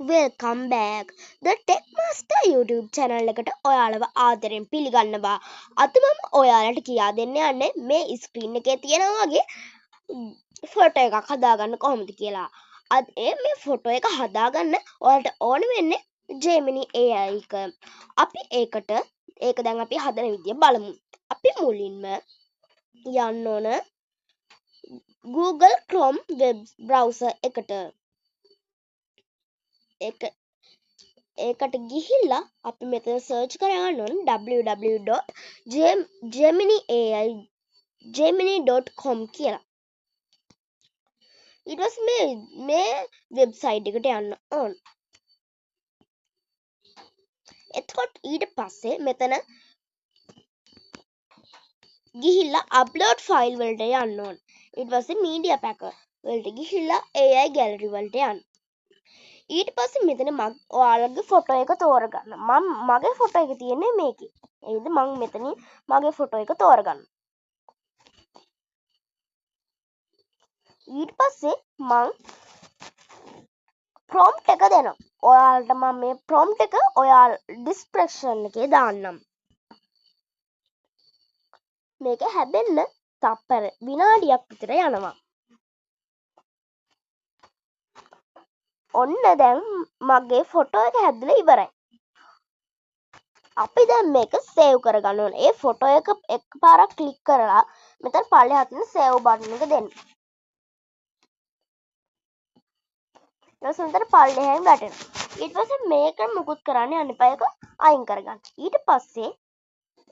Welcome back. The Tech Master YouTube channel එකට ඔයාලව ආදරෙන් පිළිගන්නවා. අද මම ඔයාලට කියා දෙන්න යන්නේ මේ ස්ක්‍රීන් එකේ තියෙනා වගේ ෆොටෝ එකක් හදාගන්න කොහොමද කියලා. අද මේ ෆොටෝ එක හදාගන්න ඔයාලට ඕන වෙන්නේ Gemini AI එක. අපි ඒක දැන් අපි හදන විදිය බලමු. අපි මුලින්ම යන්න ඕන Google Chrome web browser එකට. ඒකට ගිහිල්ලා අපි මෙතන සර්ච් කරගන්න ඕන w w dot gemini A I gemini dot com කියලා. ඊට පස්සේ මේ වෙබ්සයිට් එකට යන්න ඕන. එතකොට ඊට පස්සේ මෙතන ගිහිල්ලා අප්ලෝඩ් ෆයිල් වලට යන්න ඕන. ඊට පස්සේ මීඩියා පැකර් වලට ගිහිල්ලා AI gallery වලට යන්න. ඊට පස්සේ මෙතන ඔයාලගේ ෆොටෝ එක තෝරගන්න. මගේ ෆොටෝ එක තියෙන්නේ මේකේ. ඒ හින්දා මං මෙතනින් මගේ ෆොටෝ එක තෝරගන්න. ඊට පස්සේ මං ප්‍රොම්ප්ට් එක දෙනවා. ඔයාලට මං මේ ප්‍රොම්ප්ට් එක ඔයාල ඩිස්ක්‍රිප්ෂන් එකේ දාන්නම්. මේක හැදෙන්න තප්පර විනාඩියක් විතර යනවා. ඔන්න දැන් මගේ ෆොටෝ එක හැදලා ඉවරයි. අපි දැන් මේක සේව් කරගන්න ඕනේ. ඒ ෆොටෝ එක එකපාරක් ක්ලික් කරලා මෙතන පල්ලෙහා තියෙන සේව් බටන් එක දෙන්න. ඊට පස්සේ මෙතන පල්ලෙහායින් වැටෙනවා. ඊට පස්සේ මේක මුකුත් කරන්න යන්න එපා. ඒක අයින් කරගන්න. ඊට පස්සේ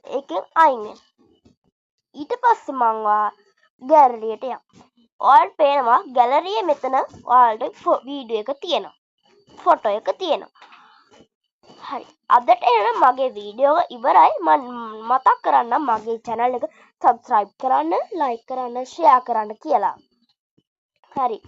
ඒකෙන් අයින් වෙන්න. ඊට පස්සේ මං ගැලරියට යන්න. ඔයාලට පේනවා ගැලරියේ මෙතන ඔයාලට වීඩියෝ එක තියෙනවා. ෆොටෝ එක තියෙනවා. හරි. අදට එහෙනම් මගේ වීඩියෝ එක ඉවරයි. මං මතක් කරන්නම් මගේ channel එක subscribe කරන්න, like කරන්න, share කරන්න කියලා. හරි.